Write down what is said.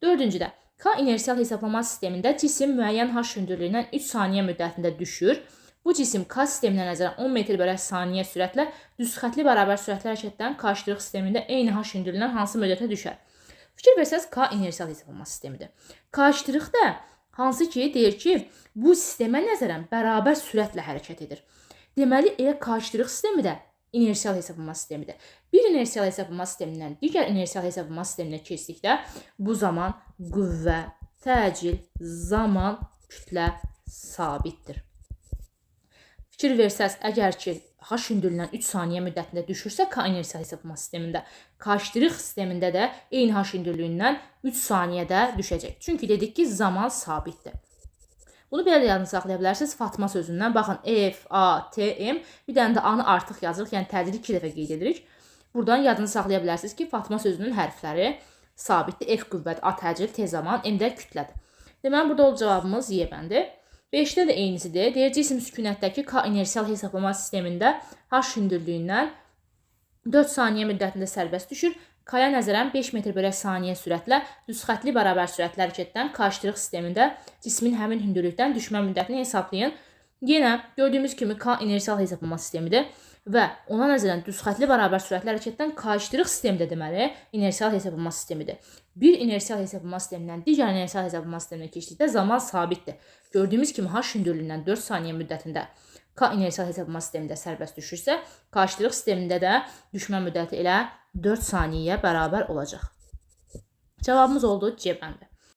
Dördüncüdə K inersial hesablama sistemində cisim müəyyən h hündürlüyündən 3 saniyə müddətində düşür. Bu cisim K sisteminə nəzərən 10 metr bölək saniyə sürətlə düz xətli bərabər sürətli hərəkətdən K ştrix sistemində eyni h hündürlüyündən hansı müddətə düşər? Fikir versəz K inersial hesablama sistemidir. K ştrix də hansı ki deyir ki, bu sistemə nəzərən bərabər sürətlə hərəkət edir. Deməli elə K ştrix sistemi də inersial hesablama sistemidir. Bir inersial hesablama sistemindən digər inersial hesablama sisteminə keçdikdə bu zaman qüvvə, təcil, zaman, kütlə sabitdir. Fikir versəz, əgər ki H hündürlüyündən 3 saniyə müddətində düşürsə K inersial hesablama sistemində, K ştrix sistemində də eyni H hündürlüyündən 3 saniyədə düşəcək. Çünki dedik ki, zaman sabitdir. Bunu belə də yadınızda saxlaya bilərsiniz. Fatma sözündən baxın F, A, T, M, bir dənə də A-nı artıq yazırıq, yəni təcili 2 dəfə qeyd edirik. Buradan yadınızda saxlaya bilərsiniz ki, Fatma sözünün hərfləri sabitdir. F qüvvət, A təcil, T zaman, M də kütlədir. Deməli burada oldu cavabımız Y bəndi. 5-də də eynisidir. Deyir cisim sükunətdəki K inersial hesablama sistemində H hündürlüyündən 4 saniyə müddətində sərbəst düşür. K-ya nəzərən 5 metr bölək saniyə sürətlə düz xətli bərabər sürətli hərəkətdən K ştrix sistemində cismin həmin hündürlükdən düşmə müddətini hesablayın. Yenə gördüyümüz kimi K inersial hesablama sistemidir və ona nəzərən düz xətli bərabər sürətli hərəkətdən K ştrix sistemi də deməli inersial hesablama sistemidir. Bir inersial hesablama sistemindən digər inersial hesablama sisteminə keçdikdə zaman sabitdir. Gördüyümüz kimi H hündürlüyündən 4 saniyə müddətində K inersial hesablama sistemində sərbəst düşürsə, K ştrix sistemində də düşmə müddəti elə 4 saniyəyə bərabər olacaq. Cavabımız oldu C bəndi.